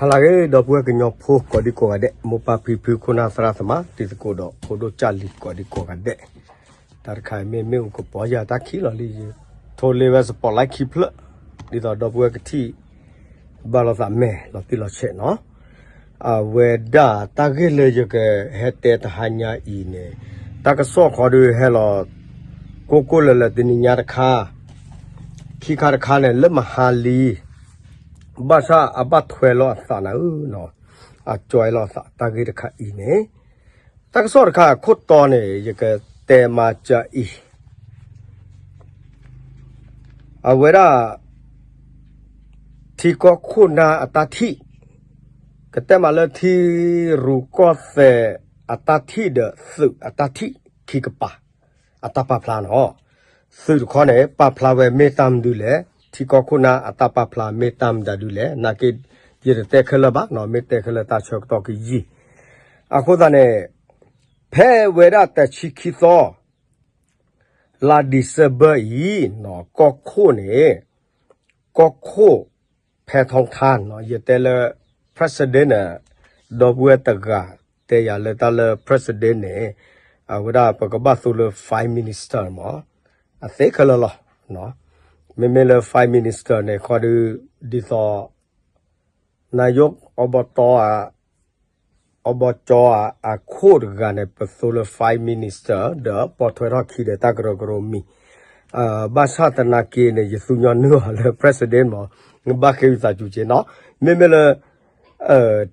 ဟါလၢအဂ့ၤ ဒီပုၢ်ဝဲၢ်ကညီဖိကိးဒံကိးဂၤဒဲး, မိၢ်ပၢ်ဖံဖု ခိၣ်နၢ်သရၣ်သမါ တံၤသကိးဒီးဖိဒိၣ်ကၢ်လံၤကိးဒံကိးဂၤဒဲး, တၢ်တခါအံၤမ့ၢ် မ့ၣ်အူကပီၤယၤတၢ်ခံးလီၤလံ, ယထိလ့ဝဲ spotlight ခံဖျၢၣ်, ဒ်သိးဒီပုၢ်ဝဲၢ်ကထံၣ် ဘၣ်လိာ်သးမဲာ်လီၤတံၢ်လီၤဆဲးနီၤ. အဝဲဒၣ်တၢ်ဂ့ၢ်လၢယကဟဲတဲတဟါညါအံၤန့ၣ်, တၢ်ကစီၣ်ခီဒုးဟဲလီၤ ကိၢ်ကိၢ်လၢၤလၢၤတနံၤညါတခါ, ခံခါတခါန့ၣ် လၢမဟါလံ ဘၣ်ဆၣ်အဘၣ်ထွဲလီၤအသးနၤဧၢနီၤ, အကွဲလီၤအသးတၢ်ဂ့ၢ်တခါအံၤန့ၣ်, တၢ်ကစီၣ်တခါအခိၣ်တီန့ၣ် ယကတဲမၤစၢၤအံၤ, အဝဲဒၣ် ထံကီၢ်ခိၣ်နၢ်အတၢ်ထံၣ်, ကတဲမးလၢထံရူၢ်ကီၢ်သဲးအတၢ်ထံၣ်ဒီးသုးအတၢ်ထံၣ်ခံကပၤ အတၢ်ပာ်ဖျါနီၤ. သုးတခီန့ၣ် ပာ်ဖျါဝဲမ့ၢ်တၢ်မနုၤလဲၣ်, ထံကီၢ်ခိၣ်နၢ်အတၢ်ပာ်ဖျါမ့ၢ်တၢ်မတၤဒုလဲၣ်, နာ်က့ ယတတဲခဲလၢာ်ဘၣ်နီၤ, မ့ၢ်တဲခဲလၢာ်တၢ်ဆၢကတီၢ်ကယံာ်. အဃိသတးန့ၣ် ဖဲဝဲဒၣ်တဆံခံသီ လါ December အံၤ, ကီၢ်ခိၣ်န့ၣ်, ကီၢ်ခိၣ်ဖဲထီထါနီၤ, ယတဲလၢ president န့ၣ်, ဒီပုၢ်ဝဲၢ်တဂၤတဲယၤလၢတၢ်လၢ president န့ၣ်, အဝဲဒၣ်ပကဘၣ်သိလၢ five minister မး, အသ့ခဲလၢာ်လီၤ. မ့မ့ၢ်လၢ five minister န့ၣ် ခီဒုး ဒ်သိး နယိၣ်အဘီတီ အဘီကၠီ အခိၣ်တဂၤန့ၣ် ပသိလၢ five minister ဒီးပိာ်ထွဲထီၣ်ခံဒီးတၢ်ကရၢကရိမံၤ, ဘၣ်ဆၣ်သနာ်က့န့ၣ် ယသူညီနုၢ်အီၤလၢ president မး, ဘၣ်ဃ့ဝံသးစူၤက့နီၤ. မ့မ့ၢ်လၢ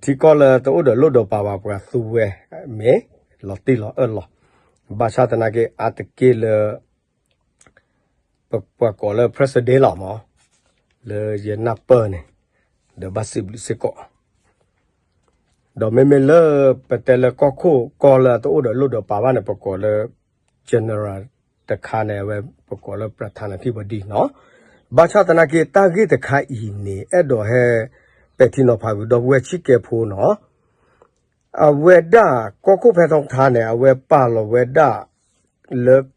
ထံကီၢ်လၢတအိၣ်ဒီးလိၣ်ဒီးပာ်ဘၣ်ပှၤသူဝဲမ့ၢ် လီၤတံၢ်လီၤအၢၣ်လီၤ. ဘၣ်ဆၣ်သနာ်က့အါတက့ၢ်လၢ ပပှၤကိးလၢ president လီၤမး, လၢယနၢ်ပၢၢ်န့ၣ်, ဒီးဘၣ်စံးဘျုးစ့ၢ်ကီး. ဒီးမ့မ့ၢ်လၢပတဲလၢကီၢ်ခိၣ်ကီၢ်လၢအတအိၣ်ဒီးလိၣ်ဒီးပာ်ဘၣ်န့ၣ် ပကိးလၢ general တခါန့ၣ် အဝဲပကိးလၢ ပထါနထံပဒံနီၤ. ဘၣ်ဆၣ်သနာ်က့ တၢ်ဂ့ၢ်တခါအံၤန့ၣ် အဲၣ်ဒိးဟဲပဲာ်ထံနီၤဖးဝံၤ ဒီပုၢ်ဝဲၢ်ဆံးကဲဖိနီၤ. အဝဲဒၣ်ကီၢ်ခိၣ်ဖဲထီထါန့ၣ် အဝဲပာ်လီၤဝဲဒၣ်လၢ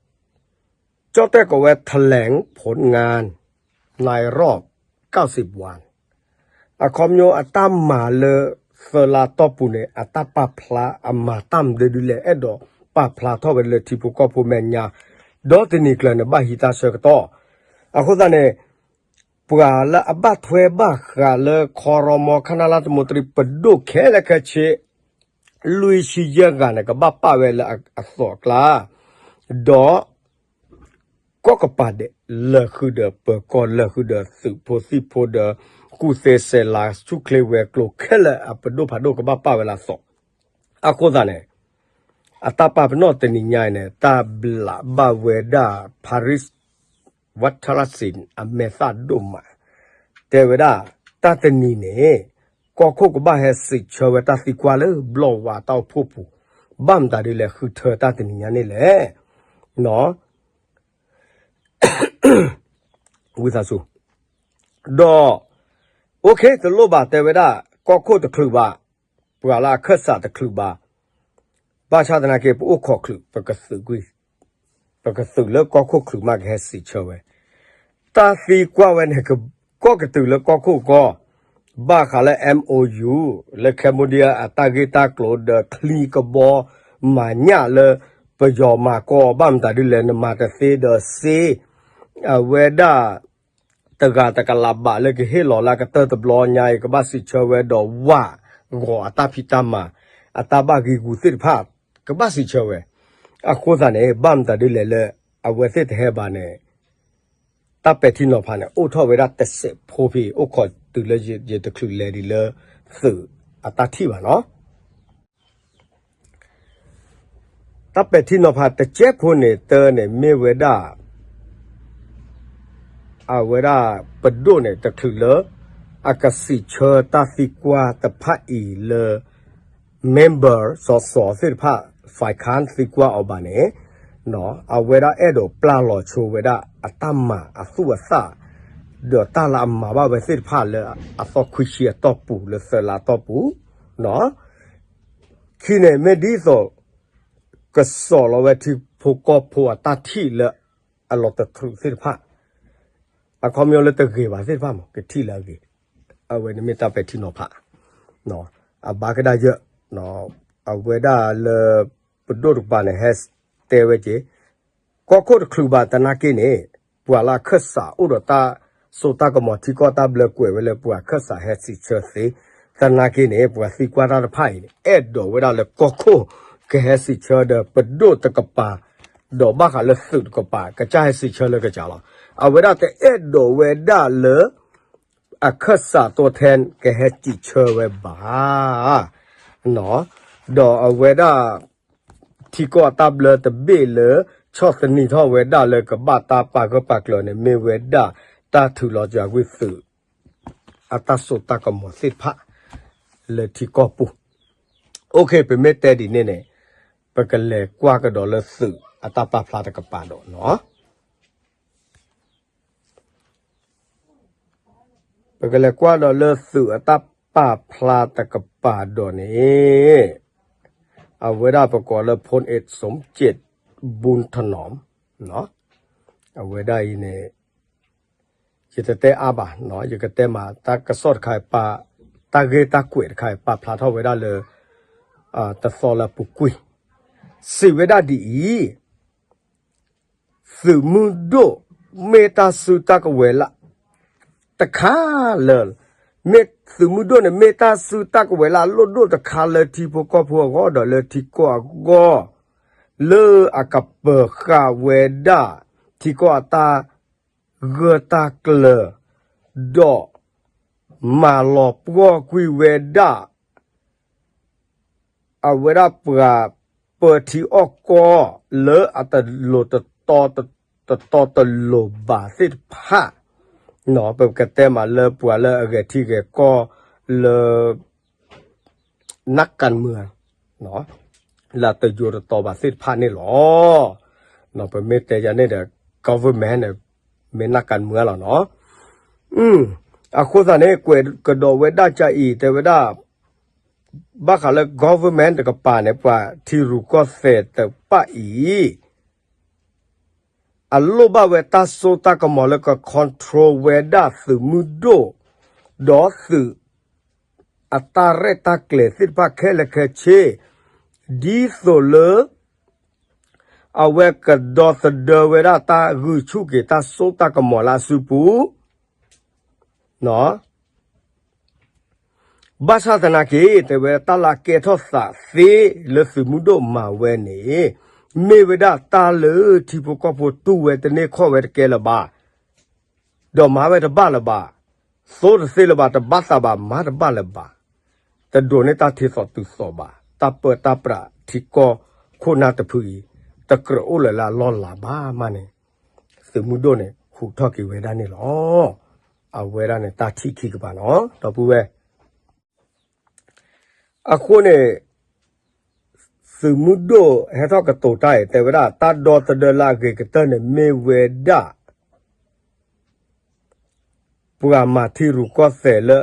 ကၠီၣ်တဲၣ်ကိးဝဲ แถลงผลงานในรอบ เก้าสิบวัน အခီပညီအတၢ်မၤလၢသၢလါတီၢ်ပူၤန့ၣ် အတၢ်ပာ်ဖျါအမၤတၢ်မနုၤဒုလဲၣ် အဲၣ်ဒိးပာ်ဖျါထီၣ်ဝဲလၢထံဖိကီၢ်ဖိမဲာ်ညါ, ဒီးတနံၤကျၢၤန့ၣ် ဘၣ်ဟံးတၢ်ဆၢကတီၢ်. အဃိသတးန့ၣ် ပှၤလၢအဘၣ်ထွဲဘၣ်ဃးလၢ ခီရီမီ ခနၣ်လၢတမိတရံး ပဒိၣ်ခဲလၢာ်ခဲဆ့ လွံၢ်ဆံယဲၢ်ဂၤန့ၣ် ကဘၣ်ပာ်ဝဲလၢအသီၣ်အကျါ, ဒီး ကီၢ်ကပၤဒဲး လၢာ်ဃုာ်ဒီးပၢၤကီၢ် လၢာ်ဃုာ်ဒီးသုးဖိသံၣ်ဖိဒီး ကူၣ်သ့စဲးလၤ ဆူၣ်ချ့ဝဲၤကျိၤခဲလၢာ် အပဒိၣ်ဖးဒိၣ်ကဘၣ်ပာ်ဝဲလၢအသီၣ်. အဃိသတးန့ၣ် အတၢ်ပာ်ပနီၣ်တနံၤညါအံၤန့ၣ် တၢ်ဘျးဘၣ်ဝဲဒၣ် Paris ဝးထရၣ်စံၣ် အမဲာ်သၣ်ဒိၣ်မး တဲဝဲဒၣ် တၢ်တနံၤန့ၣ် ကီၢ်ခိၣ်ကဘၣ်ဟဲစံးဆၢဝဲတၢ်သံကွၢ်လၢဘျီၣ်ဝးတၢ်အိၣ်ဖှိၣ်ပူၤ, ဘၣ်မတၤဒ်လဲၣ် ဃုထၢတၢ်တနံၤညါန့ၣ်လဲၣ်. ဝံသးစူၤ ဒီး OK တလိၣ်ဘၣ်တဲဝဲဒၣ် ကီၢ်ခိၣ်တချုးဘၣ်, ပှၤလၢအခၢၣ်စးတချုးဘၣ်, ဘၣ်ဆၣ်သနာ်က့ ပအိၣ်ခိးချုး ပကသုးကွံာ်, ပကသုးလၢကီၢ်ခိၣ်ချုးမးကဟဲစံးဆၢဝဲ, တၢ်သံကွၢ်ဝဲန့ၣ် ကီၢ်ကတုၤလၢကီၢ်ခိၣ်ကီၢ်, ဘၣ်ဃးလၢ MOU လၢ Cambodia အတၢ်ဂ့ၢ်တၢ်ကျိၤဒီးချံကဘီ မၤညၣ်လၢ ပယီၤမၤကီၢ် ဘၣ်မတၤဒ်လဲၣ် နမၤတသ့ဒီးစ့ အဝဲဒၣ် တဂၤတကလးဘးလၢကဟ့ၣ်လီၤလၢအကတၢၢ်တဘျီညါအံၤ ကဘၣ်စံးဆၢဝဲဒီးဝးဂီၤအတၢ်ဖံးတၢ်မၤ အတၢ်ဘၣ်ဂံာ်ဂူာ်သ့ၣ်တဖၣ် ကဘၣ်စံးဆၢဝဲ. အဃိသတးန့ၣ် ဘၣ်မတၤဒ်လဲၣ်လၢ အဝဲသ့ၣ်တဟဲဘၣ်န့ၣ် တၢ်ပဲာ်ထံနီၤဖးန့ၣ် အိၣ်ထီၣ်ဝဲဒၣ်တစဲးဖိဖဲ အိၣ်ခိးတုၤလၢယတချုးလဲၤဒံးလၢသုးအတၢ်ထံၣ်ဘၣ်နီၤ. တၢ်ပဲာ်ထံနီၤဖးတစဲးဖိန့ၣ် တၢန့ၣ်မ့ၢ်ဝဲဒၣ် အဝဲဒၣ်ပဒိၣ်န့ၣ် တချုးလၢ အကစံးဆၢတၢ်သံကွၢ်တဖၣ်အံၤလၢ member စီၤစီၤသ့ၣ်တဖၣ် ဖးခၣ်သံကွၢ်အီၤဘၣ်န့ၣ် အဝဲဒၣ်အဲၣ်ဒိးပျၢ်လီၤဆိဝဲဒၣ်အတၢ်မၤအသူၣ်အသး ဒီးတၢ်လၢအမၤဘၣ်ဝဲသ့ၣ်တဖၣ်လၢအသီခွံဆံအတီၢ်ပူၤလၢသၢလါအတီၢ်ပူၤ ခံန့ၣ် မ့ၢ်ဒ်သိး ကစီၣ်လီၤဝဲထံဖိကီၢ်ဖိအတၢ်ထံၣ်လၢအလီၤတတြူးသ့ၣ်တဖၣ် အခီပညီလၢတဂ့ၤဘၣ်သ့ၣ်တဖၣ်မး ကထံၣ်လၢအဂ့ၤ အဝဲန့ၣ်မ့ၢ်တၢ်ပဲာ်ထံနီၤဖး. အဘၣ်ကဒါယၢ်, အဝဲဒၣ်လၢ ပဒိၣ်တကပၤန့ၣ် ဟဲတဲဝဲက့ၤ, ကီၢ်ခိၣ်တချုးဘၣ်သနာ်က့န့ၣ်, ပှၤလၢအခၢၣ်စးအိၣ်ဒီးတၢ်စိတၢ်ကမီၤထံကီၢ်တၢ်ဘျၢကွဲးဝဲလၢပှၤခၢၣ်စးဟဲစံးဆၢသ့, သနာ်က့န့ၣ် ပှၤသံကွၢ်တၢ်တဖၣ်အံၤန့ၣ် အဲၣ်ဒိးဝဲဒၣ်လၢကီၢ်ခိၣ်ကဟဲစံးဆၢဒီး ပဒိၣ်တကပၤ, ဒီးဘၣ်ဃးလၢသုးတကပၤ ကစၢ်ဟဲစံးဆၢလၢကစၢ်လီၤ. အဝဲဒၣ်တအဲၣ်ဒိးဝဲဒၣ်လၢ အခၢၣ်စးသီထဲကဟဲစံးဆၢဝဲဘၣ် ဒီးအဝဲဒၣ် ထံကီၢ်အတၢ်ဘျၢတဘ့ၣ်လၢ ဆီၣ်သနံးထီၣ်ဝဲဒၣ်လၢကဘၣ်တၢ်ပာ်ဂၢၢ်ပာ်ကျၢၤန့ၣ် မ့ၢ်ဝဲဒၣ်တၢ်ထုးလီၤစၢၤကွံာ်သုး အတၢ်စိတၢ်ကမီၤသ့ၣ်တဖၣ် လၢထံကီၢ်ပူၤ. အိၣ်ခ့ ပမ့ၢ်တဲဒ်န့ၣ်န့ၣ် ပကလဲၤကွၢ်ကဒီးလၢသုးအတၢ်ပာ်ဖျါတကပၤဒီးနီၤ ပကလဲၤကွၢ်ဒီးလၢသုးအတၢ်ပာ်ဖျါတကပၤဒီးန့ၣ် အဝဲဒၣ်ပကိးလၢ ဖိၣ်အ့း စူမ်စ့း ဘုန်းထနီၣ် အဝဲဒၣ်အံၤန့ၣ် ယတတဲအါဘၣ်, ယကတဲမး တၢ်ကစီၣ်တခါအံၤ တၢ်ဂ့ၢ်တၢ်ကွဲးတခါအံၤ ပာ်ဖျါထီၣ်ဝဲဒၣ်လၢ တသီလၢအပူၤကွံာ် စံးဝဲဒၣ်ဒ်အံၤ, သုးမုၢ်ဒိၣ် မ့ၢ်တၢ်စုတၢ်ကဝဲၤလၢ တခါလၢ မ့ၢ်သုးမုၢ်ဒိၣ်န့ၣ် မ့ၢ်တၢ်စုတၢ်ကဝဲၤလၢအလိၣ်ဒိၣ်တခါလၢထံဖိကီၢ်ဖိအဂီၢ်ဒီးလၢထံကီၢ်အဂီၢ်, လၢအကပၢၤဃာ်ဝဲဒၣ် ထံကီၢ်အတၢ်ဂၢၢ်တၢ်ကျၢၤ, ဒီး မၤလီၤပှီၢ်ကွံာ်ဝဲဒၣ် အဝဲဒၣ်ပှၤပၢထံအီၣ်ကီၢ်လၢအတလိၤတတီ တတီတလိၤဘၣ်သ့ၣ်တဖၣ်, ပကတဲမးလၢပှၤလၢအဂဲၤထံဂဲၤကီၢ်လၢ นักการเมือง လၢအတယိၤတတီဘၣ်သ့ၣ်တဖၣ်န့ၣ်လီၤ. ပမ့ၢ်တဲယၤန့ၣ်ဒီး government န့ၣ် မ့ၢ်นักการเมืองလီၤနီၤ. အဃိသတးန့ၣ် ကွဲးကဒီးဝဲဒၣ်ကအံၤ တဲဝဲဒၣ် ဘၣ်ဃးလၢ government တကပၤန့ၣ် ပှၤထံရူၢ်ကီၢ်သဲးတဖၣ်အံၤ အလိၣ်ဘၣ်ဝဲတၢ်စိတၢ်ကမီၤလၢက control ဝဲဒၣ်သုးမုၢ်ဒိၣ် ဒီးသုး အတၢ်ရဲၣ်တၢ်ကျဲၤသ့ၣ်တဖၣ်ခဲလၢာ်ခဲဆ့, ဒ်သိးလၢ အဝဲကဒီသဒၢဝဲဒၣ်တၢ်ဂုာ်ဆူၣ်က့ၤတၢ်စိတၢ်ကမီၤလၢအစုပူၤ ဘၣ်ဆၣ်သနာ်က့ တဲဝဲတၢ်လၢအကဲထီၣ်သးသ့လၢသုးမုၢ်ဒိၣ်မၤဝဲန့ၣ် မ့ၢ်ဝဲဒၣ်တၢ်လၢထံဖိကီၢ်ဖိတူၢ်ဝဲတန့ၢ်ခီၣ်ဝဲတကဲလၢၤဘၣ်, ဒီးမၤဝဲတဘၣ်လၢၤဘၣ်, သိတသ့လၢၤဘၣ်, တဘၣ်သးဘၣ်, မၤတဘၣ်လၢၤဘၣ်, တဒိးန့ၢ်တၢ်ထံသိးတုၤသိးဘၣ်, တၢ်ပၢတၢ်ပြးထံကီၢ်ခိၣ်နၢ်တဖုအံၤ တကြၢးအိၣ်လၢၤလၢအလီၢ်လၤဘၣ်မးန့ၣ် သုးမုၢ်ဒိၣ်န့ၣ် ဟူးထီၣ်က့ၤဝဲဒၣ်န့ၣ်လီၤ. အဝဲဒၣ်န့ၣ်တၢ်ထံၣ်ခံကပၤနီၤ ဒီပုၢ်ဝဲၢ် အဃိန့ၣ် သုးမုၢ်ဒိၣ်ဟဲထီၣ်ကတိၤတၢ်အံၤ တဲဝဲဒၣ် တၢ်ဒီသဒၢလၢအဂ့ၤကတၢၢ်န့ၣ် မ့ၢ်ဝဲဒၣ် ပှၤမၤထံရူၢ်ကီၢ်သဲးလၢ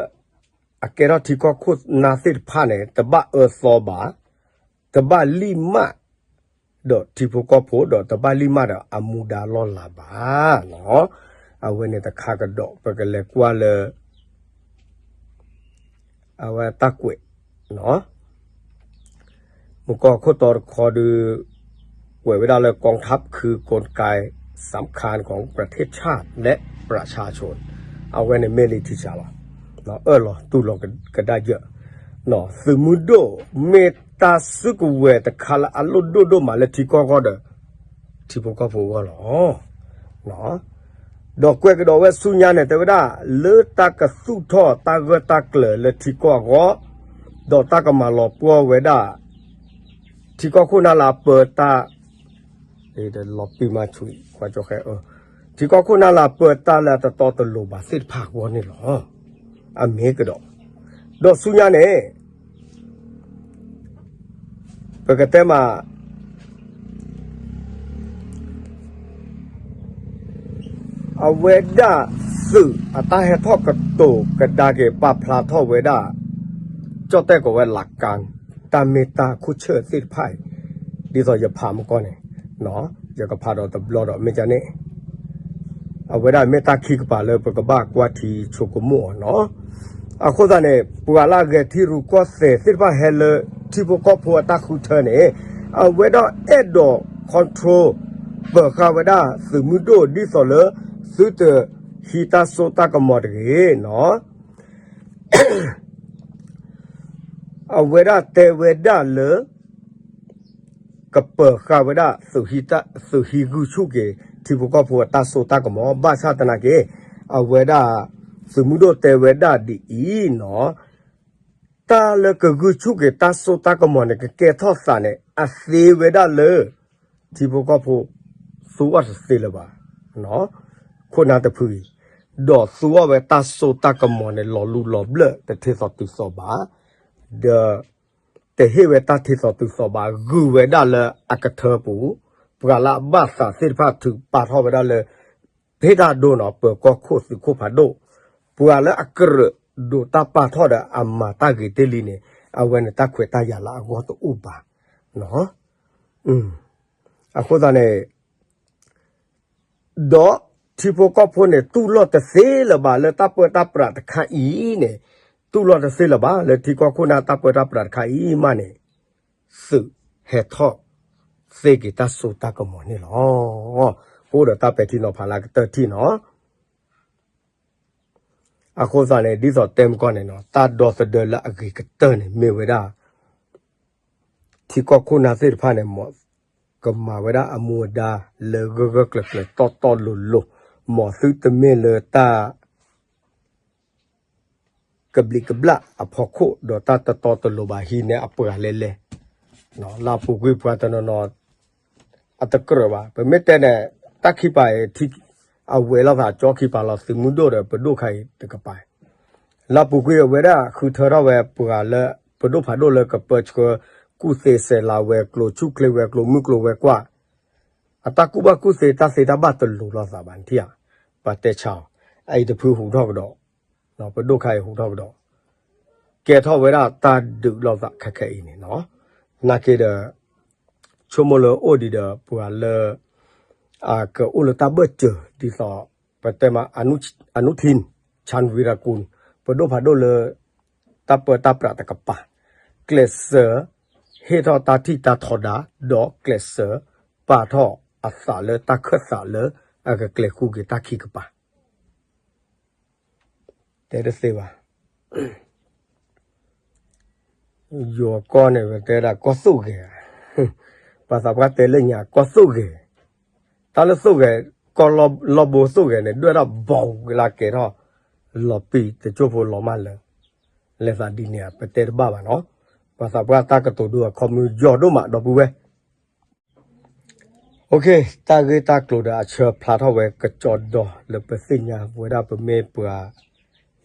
အကဲထီၣ်ထံကီၢ်ခိၣ်နၢ်သ့ၣ်တဖၣ်န့ၣ် တဘၣ်အၢသီဘၣ်, တဘၣ်လံၣ်မၢ် ဒီးထံဖိကီၢ်ဖိ ဒီးတဘၣ်လံၣ်မၢ်ဒီးအမူဒါလီၢ်လၤဘၣ်နီၤ. အဝဲန့ၣ်တခါကဒီး ပကလဲၤကွၢ်လၢ အဝဲတၢ်ကွဲး မုၢ်ကီၢ်ခိၣ်တီတခီဒုး ကွဲးဝဲဒၣ်လၢ กองทัพคือกลไกสำคัญของประเทศชาติและประชาชน အဝဲန့ၣ်မ့ၢ်လံထံဆးလီၤ. အၢၣ်လီၤတူၢ်လိာ်ကဒါယၢ်, သုးမုၢ်ဒိၣ်မ့ၢ်တၢ်စုကဝဲၤတခါလၢအလိၣ်ဒိၣ်ဒိၣ်မးလၢထံကီၢ်ဂီၢ်ဒီး ထံဖိကီၢ်ဖိအဂီၢ်လီၤ. ဒီးကွဲးကဒီးဝဲဆူညါန့ၣ် တဲဝဲဒၣ် လၢတၢ်ကသူၣ်ထီၣ်တၢ်ဂၢၢ်တၢ်ကျၢၤလၢထံကီၢ်အဂီၢ်, ဒီးတၢ်ကမၤလီၤပှီၢ်ဝဲဒၣ် ထံကီၢ်ခိၣ်နၢ်လၢအပၢတၢ် လီၤပံၤမၤဆူၣ် ထံကီၢ်ခိၣ်နၢ်လၢအပၢတၢ်လၢအတတီတလိၤဘၣ်သ့ၣ်တဖၣ်အဂီၢ်န့ၣ်လီၤ. အမ့ၢ်ကဒီး ဒီးဆူညါန့ၣ် ပကတဲမး အဝဲဒၣ်သုးအတၢ်ဟဲထီၣ်ကတိၤကဒါက့ၤပာ်ဖျါထီၣ်ဝဲဒၣ် ကၠီၣ်တဲၣ်ကိးဝဲ หลักการ တၢ်မ့ၢ်တၢ်ခိၣ်ဆၢၣ်သ့ၣ်တဖၣ်အံၤ ဒ်သိးယဖးမုၢ်ကီၢ်န့ၣ် ယကဖးဒီးတဘျီဒီးမ့ၢ်ကန့ၣ် အဝဲဒၣ်မ့ၢ်တၢ်ခံကပၤလၢပကဘၣ်ကွၢ်ထံဆိကမိၣ်အီၤနီၤ. အဃိသတးန့ၣ် ပှၤလၢအဂဲၤထံရူၢ်ကီၢ်သဲးသ့ၣ်တဖၣ်ဟဲလၢထံဖိကီၢ်ဖိအတၢ်ဃုထၢန့ၣ် အဝဲဒၣ်အဲၣ်ဒိး control ပၢၤဃာ်ဝဲဒၣ်သုးမုၢ်ဒိၣ်ဒ်သိးလၢ သုတဟံးတၢ်စိတၢ်ကမီၤတဂ့ၤနီၤ. အဝဲဒၣ်တဲဝဲဒၣ်လၢ ကပၢၤဃာ်ဝဲဒၣ် သုးဟံးဂုာ်ဆူၣ်က့ၤ ထံဖိကီၢ်ဖိအတၢ်စိတၢ်ကမီၤ ဘၣ်ဆၣ်သနာ်က့ အဝဲဒၣ် သုးမုၢ်ဒိၣ်တဲဝဲဒၣ်ဒ်အံၤနီၤ, တၢ်လၢကဂုာ်ဆူၣ်က့ၤတၢ်စိတၢ်ကမီၤန့ၣ် ကကဲထီၣ်သးန့ၣ် အသ့ဝဲဒၣ်လၢ ထံဖိကီၢ်ဖိ သူအီၤတသ့လၢၤဘၣ်, ခိၣ်နၢ်တဖုအံၤ, ဒီးသူအီၤဝဲတၢ်စိတၢ်ကမီၤန့ၣ် လီၤလူလီၤဘျၢၣ် တထံၣ်သီတုၤသီဘၣ်, ဒီး တဟ့ၣ်ဝဲတၢ်ထံၣ်သီတုၤသီဘၣ် ဂုာ်ဝဲဒၣ်လၢအကထၢပူၤ, ပှၤလၢအဘၣ်သးသ့ၣ်တဖၣ်ထုးပာ်ထီၣ်ဝဲဒၣ်လၢ ဖ့ၣ်တၢ်ဒိနီၤ ပၢၤကီၢ်ခိၣ်သုးခိၣ်ဖးဒိၣ်, ပှၤလၢအကြၢးဒိးတၢ်ပာ်ထီၣ်ဒီးအမၤတၢ်ဂ့ၤတ့ၢ်လံန့ၣ် အဝဲန့ၣ်တၢ်ခွဲးတၢ်ယာ်လၢအဂီၢ်တအိၣ်ဘၣ်, အဃိသတးန့ၣ် ဒီးထံဖိကီၢ်ဖိန့ၣ် တူၢ်လိာ်တသ့လၢၤဘၣ်လၢတၢ်ပၢတၢ်ပြးတခါအံၤန့ၣ်, တူၢ်လိာ်တသ့လၢၤဘၣ်လၢထံကီၢ်ခိၣ်နၢ်တၢ်ပၢတၢ်ပြးတခါအံၤမးန့ၣ်, သုးဟဲထီၣ်သ့က့ၤတၢ်စိတၢ်ကမီၤန့ၣ်လီၤ. အိၣ်ဒီးတၢ်ပဲာ်ထံနီၤဖးလၢအကတၢၢ်ထံၣ်နီၤ. အဃိသတးန့ၣ် ဒ်သိးတဲမကီၢ်န့ၣ်နီၤ တၢ်ဒီသဒၢလၢအဂ့ၤကတၢၢ်န့ၣ် မ့ၢ်ဝဲဒၣ် ထံကီၢ်ခိၣ်နၢ်သ့ၣ်တဖၣ်န့ၣ် မ်ကမၤဝဲဒၣ်အမူအဒါလၢဂၢၢ်ဂၢၢ်ကျၢၤကျၢၤတီတီလိၤလိၤ, မ်သုတမ့ၢ်လၢတၢ် ကဘျံးကဘျၣ်အဖီခိၣ် ဒီးတၢ်တတီတလိၤဘၣ် ဟံးန့ၢ်အပှၤလဲၣ်လဲၣ်, လၢအပူၤကွံာ်ပှၤတနီၤနီၤ အတကြၢးဘၣ်. ပမ့ၢ်တဲန့ၣ် တၢ်ခံပၤအံၤ ထံ အဝဲၤလိာ်သးကၠီခံပၤလီၤ သုးမုၢ်ဒိၣ်ဒီးပဒိၣ်ခါအံၤတကပၤ, လၢအပူၤကွံာ်အဝဲဒၣ်ဃုထၢထီၣ်ဝဲပှၤလၢ ပဒိၣ်ဖးဒိၣ်လၢကပၢဆှၢ ကူၣ်သ့စဲးလၤဝဲၤကျိၤ ဆူၣ်ချ့ဝဲၤကျိၤ မုၢ်ကျိၤဝဲၤကွာ်, အတၢ်ကူၣ်ဘၣ်ကူၣ်သ့ တၢ်သ့တၢ်ဘၣ်တလိၤလိာ်သးဘၣ်နထံၣ်ဧါ, ပှၤတဲဆါအီၤ, အအံၤတဖုဟူးထီၣ်ကဒီး ပဒိၣ်ခါအံၤဟူးထီၣ်ကဒီး, ကဲထီၣ်ဝဲဒၣ်တၢ်ဒုးလိာ်သးခဲခဲအံၤန့ၣ်နီၤ, နာ်က့ဒီး ဆိကမိၣ်လၢအိၣ်ဒံးဒီးပှၤလၢ အကအိၣ်လၢတၢ်ဘၢၣ်စၢၤ ဒ်သိး ပတဲမး အနုထံၣ် ဆၣ်ဝံရကူၣ် ပဒိၣ်ဖးဒိၣ်လၢ တၢ်ပၢတၢ်ပြးတကပၤ, ကျဲးစၢး ဟ့ၣ်ထီၣ်တၢ်ထံၣ်တၢ်ထီဒါ ဒီးကျဲးစၢး ပာ်ထီၣ်အသးလၢတၢ်ခၢၣ်သးလၢ အကကျဲၤဃူက့ၤတၢ်ခံကပၤ တဲတသ့ဘၣ်. ယိၤကီၢ်န့ၣ် ပတဲဒၣ်ကီၢ်သိၣ်ဂဲၤ, ပှၤသးပှၢ်တဲလၢညါကီၢ်သိၣ်ဂဲၤ, တၢ်လၢသိၣ်ဂဲၤ ကီၢ်လီၢ်ဘိသိၣ်ဂဲၤန့ၣ် ဒွဲၣ်ဒၣ်ဘီကလါကဲထီၣ် လီၤပံာ်တကၠိဖိလီၤမၢ်လၢ လဲၤသးဒ်န့ၣ်ဧါ ပတဲတဘၣ်ဘၣ်နီၤ, ပှၤသးပှၢ်တၢ်ကတိၤဒိအခီမုၢ်ယီၤဒိၣ်မးဒီပုၢ်ဝဲၢ် OK, တၢ်ဂ့ၢ်တၢ်ကျိၤဒီးအဆၢဖျါထီၣ်ဝဲကစီဒီလၢပသ့ၣ်ညါဝဲဒၣ်ပမ့ၢ်ပှၤ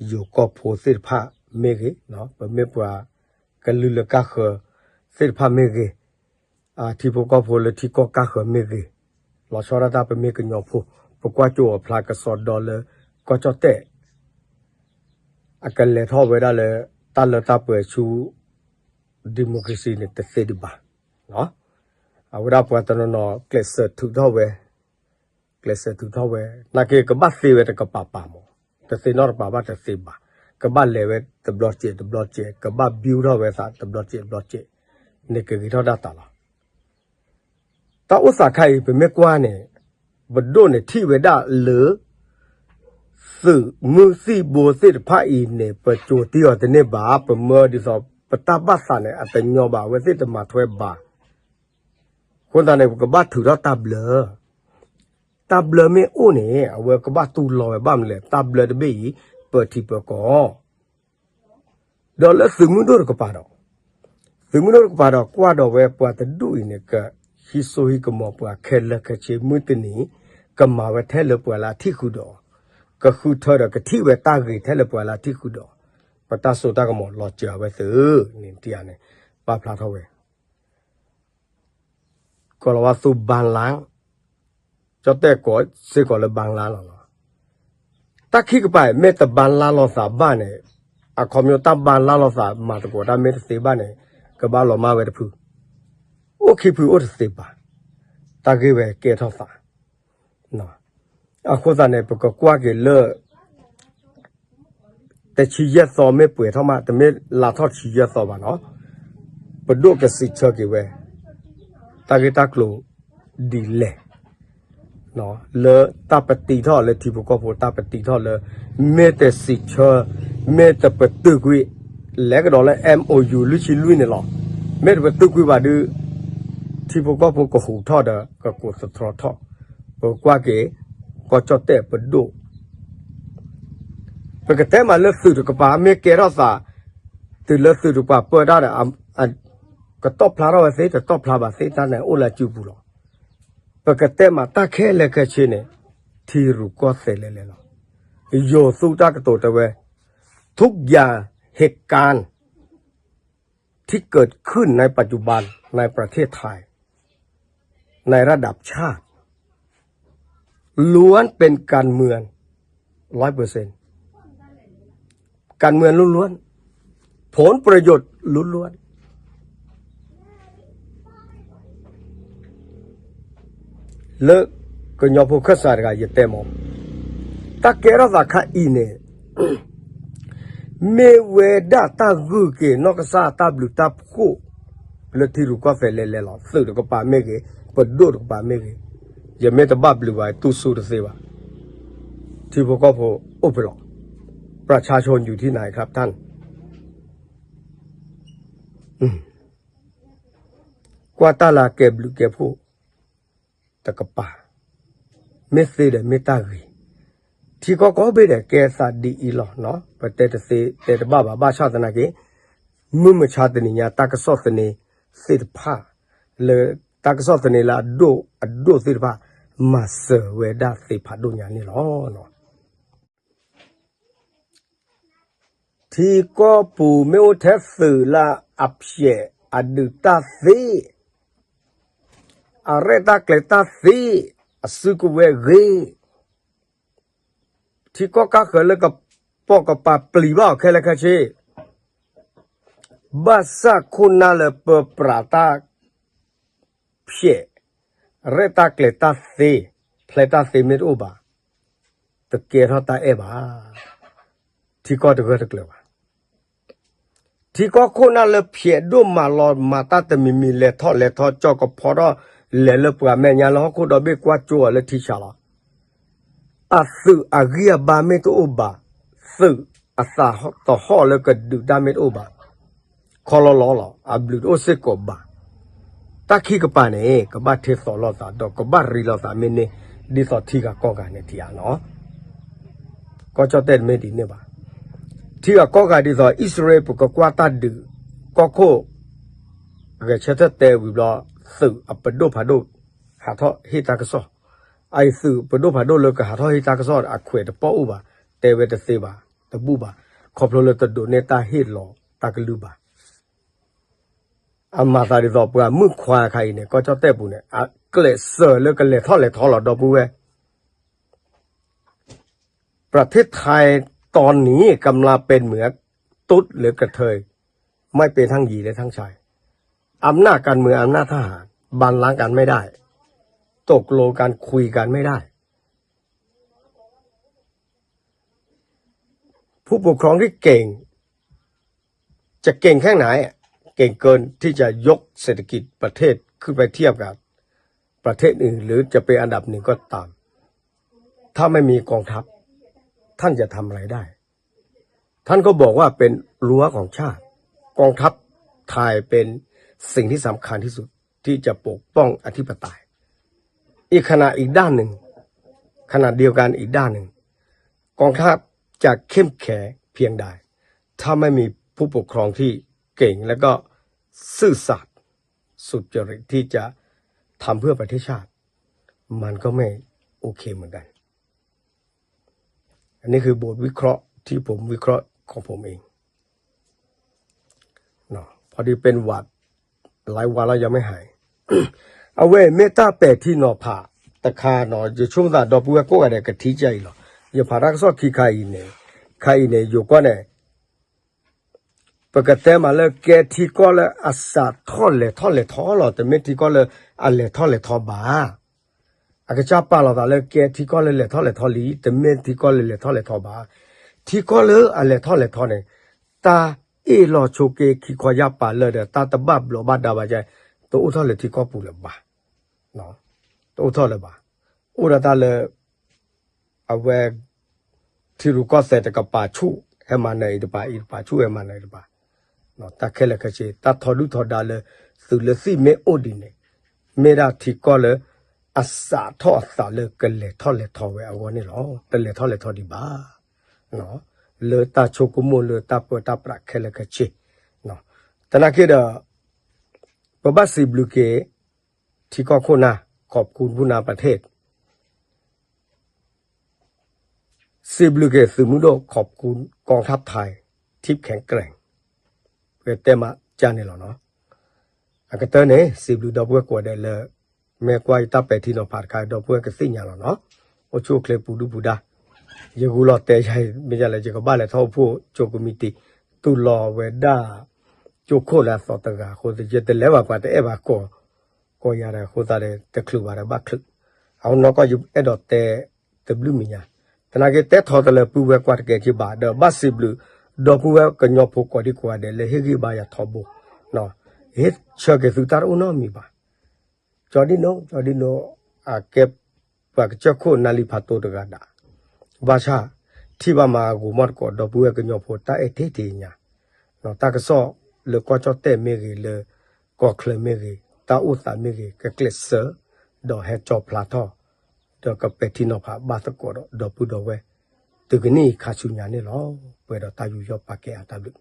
ယိၤကီၢ်ဖိသ့ၣ်တဖၣ်မ့ၢ်ဂ့ၤ, ပမ့ၢ်ပှၤကလုာ်လၢကၢ်ဃၢၤသ့ၣ်တဖၣ်မ့ၢ်ဂ့ၤ, ထံဖိကီၢ်ဖိလၢထံကီၢ်ကၢ်ဃၢၤမ့ၢ်ဂ့ၤ, လီၤဆီဒၣ်တၢ်ပမ့ၢ်ကညီဖိ, ပကွၢ်ကၠိအဖျါကစီဒီလၢကီၢ်ကၠီၣ်တဲၣ် အကလဲၤထီၣ်ဝဲဒၣ်လၢ တၢ်လၢတၢ်ပှဲၤဆူ democracy န့ၣ် တသ့ဒံးဘၣ်. အဝဲဒၣ်ပှၤတနီၤနီၤ ကျဲးစၢးထုးထီၣ်ဝဲ, ကျဲးစၢးထုးထီၣ်ဝဲ, နာ်က့ကဘၣ်သ့ဝဲတကပၤပၤမး, တသ့နီတကပၤဘၣ်တသ့ဘၣ်, ကဘၣ်လဲၤဝဲတဘျီစဲးတဘျီစဲး, ကဘၣ် build ထီၣ်ဝဲသးတဘျီစဲးတဘျီစဲး, န့ၣ်ကဂ့ၤထီၣ်ဒၣ်တၢ်လီၤ. တၢ်အိၣ်သးခါအံၤ ပမ့ၢ်ကွၢ်န့ၣ် ပဒိၣ်န့ၣ်ထံၣ်ဝဲဒၣ်လၢ သုးမုၢ်သံၣ်ဘိသ့ၣ်တဖၣ်အံၤန့ၣ် ပကၠိတ့ၢ်အီၤတန့ၢ်ဘၣ်, ပမၢဒ်သိး ပတၢ်ဘၣ်သးန့ၣ် အတညီဘၣ်, အဝဲသ့ၣ်တမၤထွဲဘၣ်. အဃိသတးန့ၣ် ပကဘၣ်ထုးထီၣ်တၢ်ဘျၢ, တၢ်ဘျၢမ့ၢ်အိၣ်န့ၣ် အဝဲကဘၣ်တူၢ်လိာ်ဝဲဘၣ်မနုၤလဲၣ်, တၢ်ဘျၢတဘ့ၣ်အံၤ ပၢၤထံပၢၤကီၢ် ဒီးလၢသုးမုၢ်ဒိၣ်တကပၤဒီး, သုးမုၢ်ဒိၣ်တကပၤဒီး ကွၢ်ဒီးဝဲပှၤတဒူၣ်အံၤန့ၣ် ကဟံးစိဟံးကမီၤပှၤခဲလၢာ်ခဲဆ့ မုၢ်တနံၤ ကမၤဝဲထဲလၢပှၤလၢအထံၣ်ဃုာ်ဒီး, ကဃုထၢဒီးကထံၣ်ဝဲတၢ်ဂ့ၤထဲလၢပှၤလၢအထံၣ်ဃုာ်ဒီး, ပတၢ်စိတၢ်ကမီၤလီၤစၢၤအဝဲသ့ၣ်န့ၣ် တယၤန့ၣ် ပာ်ဖျါထီၣ်ဝဲ ကီၤလၤဝါသူဘၣ်လါ, ကၠီၣ်တဲၣ်ကိးစ့ၢ်ကီးလၢဘၣ်လါလီၤလီၤ. တၢ်ခံကပၤအံၤ မ့ၢ်တဘၣ်လါလိာ်သးဘၣ်န့ၣ်, အခီပညီတၢ်ဘၣ်လါလိာ်သးမၤသကိးတၢ်မ့ၢ်တသ့ဘၣ်န့ၣ်, ကဘၣ်လီၤမၢ်ဝဲတဖု, အိၣ်ခံဖုအိၣ်တသ့ဘၣ်, တၢ်ဂ့ၢ်ဝဲကဲထီၣ်သး အဃိသတးန့ၣ် ပကကွၢ်က့ၤလၢ တဲ ဆံယဲၢ်သီမ့ၢ်ပှဲၤထီၣ်မး တမ့ၢ်လါထီၣ်ဆံယဲၢ်သီဘၣ်နီၤ, ပဒိၣ်ကစံးဆၢက့ၤဝဲ တၢ်ဂ့ၢ်တၢ်ကျိၤဒ်လဲၣ် လၢတၢ်ပတံထီၣ်လၢထံဖိကီၢ်ဖိ တၢ်ပတံထီၣ်လၢ မ့ၢ်တစံးဆၢ မ့ၢ်တပတုာ်ကွံာ် လဲၤကဒီးလၢ M O U လွံၢ်ဆံလွံၢ်န့ၣ်လီၤ. မ့ၢ်တပတုာ်ကွံာ်ဘၣ်ဒုး ထံဖိကီၢ်ဖိကဟူးထီၣ်ဒီး ကကိးသတြီထီၣ်, ပကွၢ်က့ၤ ကီၢ်ကၠီၣ်တဲၣ်ပဒိၣ် ပကတဲမးလၢသုးတကပၤ မ့ၢ်ကဲထီၣ်သး တုၤလၢသုးတကပၤပၢတၢ်ဒီး ကတီၣ်ဖျါထီၣ်ဝဲသ့ တတီၣ်ဖျါဘၣ်သ့ တၢ်န့ၣ်အိၣ်လၢအစုပူၤလီၤ. ပကတဲမးတၢ်ခဲလၢာ်ခဲဆ့န့ၣ် ထံရူၢ်ကီၢ်သဲးလဲၤလဲၤလီၤ. ယိၤသူတၢ်ကတိၤတဲဝဲ ทุกอย่างเหตุการณ์ ที่เกิดขึ้นในปัจจุบัน ในประเทศไทย ในระดับชาติ ล้วนเป็นการเมือง ร้อยเปอร์เซ็นต์ การเมืองล้วนๆ ผลประโยชน์ล้วนๆ လၢကညီဖိခၢၣ်စးတဂၤယတဲမး, တၢ်ကဲထီၣ်သးခါအံၤန့ၣ် မ့ၢ်ဝဲဒၣ်တၢ်ဂုာ်က့ၤနီၢ်ကစၢ်တၢ်ဘျုးတၢ်ဖှိၣ် လၢထံရူၢ်ကီၢ်သဲးလဲၤလဲၤလီၤ. သုးတကပၤမ့ၢ်ဂ့ၤ, ပဒိၣ်တကပၤမ့ၢ်ဂ့ၤ, ယမ့ၢ်တဘၣ်ဘျုးဘၣ် တူၢ်ဆူၣ်တသ့ဘၣ်. ထံဖိကီၢ်ဖိအိၣ်ဖဲလဲၣ်, ประชาชนอยู่ที่ไหนครับท่าน ကွၢ်တၢ်လၢကဲဘျုးကဲဖှိၣ်တကပၤ, မ့ၢ်သ့ဒီးမ့ၢ်တၢ်ဂ့ၤ, ထံကီၢ်ကိးဘ့ၣ်ဒီးကဲသးဒ်အံၤလီၤ. ပတဲတသ့တဲတဘၣ်ဘၣ် ဘၣ်ဆၣ်သနာ်က့ မုၢ်မဆါတနံၤညါ တၢ်ကစီၣ်သန့သ့ၣ်တဖၣ် လၢတၢ်ကစီၣ်သန့လၢအဒိၣ်အဒိၣ်သ့ၣ်တဖၣ် မၤစၢၤဝဲဒၣ်သ့ဖးဒိၣ်ညါန့ၣ်လီၤ. ထံကီၢ်ပူၤမ့ၢ်အိၣ်ထဲသုးလၢအဖျဲးအဒုးတၢ်သ့, အရဲၣ်တၢ်ကျဲၤတၢ်သ့, အစုကဝဲၤဂ့ၤ, ထံကီၢ်ကၢ်ဃၢၤလၢကပိာ်ကပၤပျံၤဘၣ်အီၤခဲလၢာ်ခဲဆ့, ဘၣ်ဆၣ်ခိၣ်နၢ်လၢပပြးတၢ် ဖျဲး, ရဲၣ်တၢ်ကျဲၤတၢ်သ့, ဖျဲးတၢ်သ့မ့ၢ်တအိၣ်ဘၣ်, တကဲထီၣ်တၢ်အဲၣ်ဘၣ်, ထံကီၢ်တဂၢၢ်တကျၢၤဘၣ်. ထံကီၢ်ခိၣ်နၢ်လၢဖျဲးဒိၣ်မးလီၤမၤတၢ်တမံၤမံၤ လဲၤထီၣ်လဲၤထီ ကၠီကဖီထီၣ် လဲၤလၢပှၤမဲာ်ညါလၢဟီၣ်ခိၣ်ဒီဘ့ၣ်ကွၢ်ကၠိအီၤလၢထံဆးလီၤ. အသုးအဂံၢ်အဘါမ့ၢ်တအိၣ်ဘၣ်, သုးအသးတဟီၣ်လၢကဒုးတၢ်မ့ၢ်တအိၣ်ဘၣ်, ခီလီလီလီၤ, အဘျုးတအိၣ်စ့ၢ်ကီးဘၣ်. တၢ်ခံကပၤန့ၣ် ကဘၣ်ထ့သိးလိာ်သးဒီးကဘၣ်ရံးလိာ်သးမ့ၢ်န့ၢ် ဒ်သိးထံဂၤကီၢ်ဂၤန့ၣ်ထံဧါနီၤ. ကီၢ်ကၠီၣ်တဲၣ်တမ့ၢ်ဒ်န့ၣ်ဘၣ်. ထံဂၤကီၢ်ဂၤဒ်သိးအံၣ်စရ့လး ပကကွၢ်တၢ်ဒုး ကီၢ်ခိၣ် ဂဲၤဆၢထၢၣ်တဲဝံၤဘျီ သုးအပဒိၣ်ဖးဒိၣ် ဟးထီၣ်ဟ့ၣ်တၢ်ကစီၣ်, အအံၤသုးပဒိၣ်ဖးဒိၣ်လၢကဟးထီၣ်ဟ့ၣ်တၢ်ကစီၣ် အခွဲးတပီၢ်အိၣ်ဘၣ်, တဲဝဲတသ့ဘၣ်, တဘူၣ်ဘၣ်, ခီဖျိလၢတဒိးန့ၢ်တၢ်ဟ့ၣ်လီၤတၢ်ကလုၢ်ဘၣ်. အမၤသးဒ်သိးပှၤမုၣ်ခွါခါအံၤန့ၣ် ကီၢ်ကၠီၣ်တဲၣ်ပူၤန့ၣ် အကျဲးစၢးလၢကလဲၤထီၣ်လဲၤထီလီၤ ဒီပုၢ်ဝဲၢ် ประเทศไทยตอนนี้กำลังเป็นเหมือนตุ๊ดหรือกระเทย ไม่เป็นทั้งหญิงและทั้งชาย อำนาจการเมือง อำนาจทหาร บัลลังก์กันไม่ได้ ตกลงกัน คุยกันไม่ได้ ผู้ปกครองที่เก่ง จะเก่งแค่ไหน เก่งเกินที่จะยกเศรษฐกิจประเทศขึ้นไปเทียบกับประเทศอื่น หรือจะเป็นอันดับหนึ่งก็ตาม ถ้าไม่มีกองทัพ ท่านจะทำอะไรได้ ท่านก็บอกว่าเป็นรั้วของชาติ กองทัพไทยเป็นสิ่งที่สำคัญที่สุดที่จะปกป้องอธิปไตย อีกขณะอีกด้านหนึ่ง ขณะเดียวกันอีกด้านหนึ่ง กองทัพจะเข้มแข็งเพียงใด ถ้าไม่มีผู้ปกครองที่เก่งและก็ซื่อสัตย์สุจริตที่จะทำเพื่อประเทศชาติ มันก็ไม่โอเคเหมือนกัน อันนี้คือบทวิเคราะห์ที่ผมวิเคราะห์ของผมเอง เนาะ พอดีเป็นหวัด หลายวันแล้วยังไม่หาย အဝဲမ့ၢ်တၢ်ပဲာ်ထံနီၤဖးတခါနီၤ ယဆိကမိၣ်သးဒီပုၢ်ဝဲၢ်ကိးဂၤဒဲးကထံၣ်ကၢ်အံၤလီၤ. ယဖးတၢ်ကစီၣ်ခံခါအံၤန့ၣ် ခါအံၤန့ၣ် ယိၤကီၢ်န့ၣ် ပကတဲမးလၢကဲထံကီၢ်လၢအစးထီၣ်လဲၤထီၣ်လဲၤထီလီၤ, တမ့ၢ်ထံကီၢ်လၢအလဲၤထီၣ်လဲၤထီဘၣ်. အကစၢ်ပာ်လီၤသးလၢကဲထံကီၢ်လၢလဲၤထီၣ်လဲၤထီလံ, တမ့ၢ်ထံကီၢ်လၢလဲၤထီၣ်လဲၤထီဘၣ်. ထံကီၢ်လၢအလဲၤထီၣ်လဲၤထီန့ၣ်, တၢ်အ့ၣ်လိာ်ဆိးက့ခံခီယၢ်ပၤလၢာ်ဒီး တၢ်တဘၣ်ဘျီးဘၣ်ဒါဘၣ်ကဲ, တအိၣ်ထီၣ်လၢထံကီၢ်ပူၤလၢၤဘၣ်, တအိၣ်ထီၣ်လၢၤဘၣ်, အိၣ်ဒီးတၢ်လၢ အဝဲ ထံရူၢ်ကီၢ်သဲးတကပၤဆူၣ်ဟဲမၤနၢၤအံၤတပၤ, အံၤတပၤဆူၣ်ဟဲမၤနၢၤအံၤတပၤ, တၢ်ခဲလၢာ်ခဲဆ့ တၢ်ထီဒုၣ်ထီဒါလၢ သုးလၢသ့ၣ်မ့ၢ်အိၣ်ဒ်န့ၣ်, မ့ၢ်ဒၣ်ထံကီၢ်လၢ အစးထီၣ်အသးလၢကလဲၤထီၣ်လဲၤထီဝဲအဂီၢ်န့ၣ်လီၤ. တလဲၤထီၣ်လဲၤထီဒံးဘၣ်, လၢတၢ်ဆိကမိၣ်လၢတၢ်ပၢတၢ်ပြးခဲလၢာ်ခဲဆ့, သနာ်က့ဒီး ပဘၣ်စံးဘျုးက့ၤ ထံကီၢ်ခိၣ်နၢ် ขอบคุณผู้นำประเทศ စံးဘျုးက့ၤသုးမုၢ်ဒိၣ် ขอบคุณกองทัพไทย ที่แข็งแกร่ง ပတဲမးကၢ်န့ၣ်လီၤနီၤ. အကတၢၢ်န့ၣ် စံးဘျုးဒီပုၢ်ဝဲၢ်ကိးဂၤဒဲးလၢ မ့ၢ်ကွၢ်ယတၢ်ပဲာ်ထံနီၤဖးတခါ ဒီပုၢ်ဝဲၢ်ကသ့ၣ်ညါလီၤနီၤ. အိၣ်ဆူၣ်အိၣ်ချ့ပူၤဒုၣ်ပူၤဒါ, ယဂူာ်လီၤတဲာ်ယၤ မ့ၢ်ယၤလဲၣ် ယကဘၣ်လဲၤထီၣ်အိၣ်ဖှိၣ်ကၠိကမံးတံာ် တူၢ်လိာ်ဝဲဒၣ် ကၠိခိၣ်လၢအသီတဂၤအဃိ ယတလဲၤဘၣ်ပှၤတအဲၣ်ဘၣ်ကိး ကိးယၤဒီးအဃိသတးဒီး တချုးဘၣ်ဒီးဘၣ်ချုး, အဃိနီၢ်ကီၢ်ယအဲၣ်ဒိးတဲတဘျုးမံၤညါ, သနာ်က့တဲထီၣ်တလၢပုၢ်ဝဲၢ်ကွၢ်တကဲက့ၤဘၣ် ဒီးဘၣ်စံးဘျုး ဒီပုၢ်ဝဲၢ်ကညီဖိကိးဒံကိးဂၤဒဲးလၢဟ့ၣ်ဂံၢ်ဘါယၤထီဘိ, ဟ့ၣ်ဆၢက့ၤသုတၢ်တအိၣ်နီတမံၤဘၣ်. ကၠီဒံနိ ကၠီဒံနိ အကဲ ပှၤကစၢၢ်ခိၣ်နါလံဖးတိတဂၤဒၣ်, ဘၣ်ဆၣ် ထံၣ်ဘၣ်မၤဂိၤမီၣ်တကိး ဒီပုၢ်ဝဲၢ်ကညီဖိတၢ်အဲၣ်ထံၣ်ထံၣ်ညါ, တၢ်ကစီၣ်လၢကီၢ်ကၠီၣ်တဲၣ်မ့ၢ်ဂ့ၤ လၢကီၢ်ချၢမ့ၢ်ဂ့ၤ တၢ်အိၣ်သးမ့ၢ်ဂ့ၤ ကကျဲးစၢး ဒီးဟဲကၠီဖျါထီၣ် ဒီးကပဲာ်ထံနီၤဖးဘၣ်သကိးဒီးဒီပုၢ်ဒီဝဲၢ် တုၤကနံၣ်အံၤခါဆူညါန့ၣ်လီၤ. ပှဲၤဒီးတၢ်ယူးယီၣ်ပာ်ကဲအါတၢ်ဘျုး